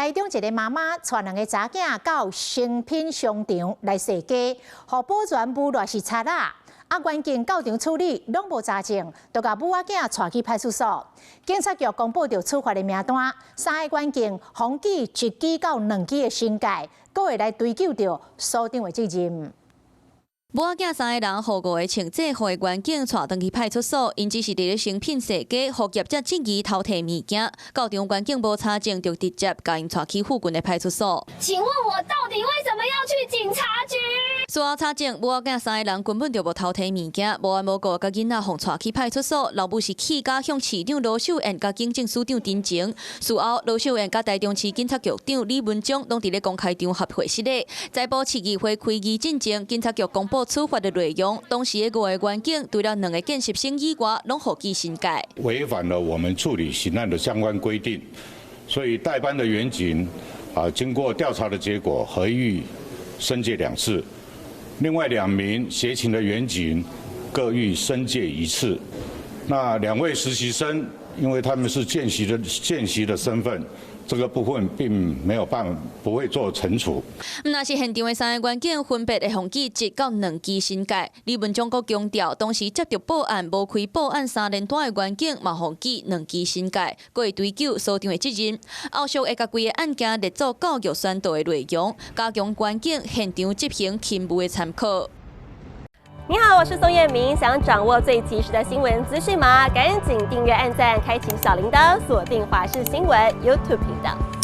台中一个媽媽帶兩个查囝到誠品商場來踅街，予保全侮辱是賊仔。啊，員警到場處理，攏無查證，就共母仔囝帶去派出所。警察局公布著處罰的名單，三个員警予記1支到2支的申誡，閣會來追究著所長的責任。母仔囝三个人，予五个穿制服的員警帶轉去派出所，𪜶只是佇咧誠品踅街，予業者質疑偷提物件，到場員警無查證，就直接共𪜶帶去附近的派出所。請問我到底為什麼要去警察局？事後查證，母仔囝三個人根本就無偷提物件，無緣無故共囡仔予帶去派出所，老母是氣甲向市長羅秀燕佮警政署長陳情。事後，羅秀燕佮台中市警察局長李文忠攏佇咧公開場合會失禮。在布市議會開議進前，警察局公布處罰的內容，當時的五个員警除了兩个見習生以外，攏予記申誡。違反了我們處理刑案的相關規定，所以帶班的員警啊，經過調查的結果，核予申誡兩次。另外兩名協勤的員警各予申誡一次。那兩位實習生，因為他們是見習的身份，這個部分並沒有辦不會做懲處。若是現場的三个員警分別會予記1到2支申誡。李文忠閣強調，當時接到報案無開報案三聯單的員警嘛予記兩支申誡，閣會追究所長的責任。後續會共規个案件列做教育宣導的內容，加強員警現場執行勤務的參考。你好，我是宋燕明，想掌握最及時的新聞資訊嗎？趕緊訂閱、按讚、開啟小鈴鐺，鎖定華視新聞 YouTube 頻道。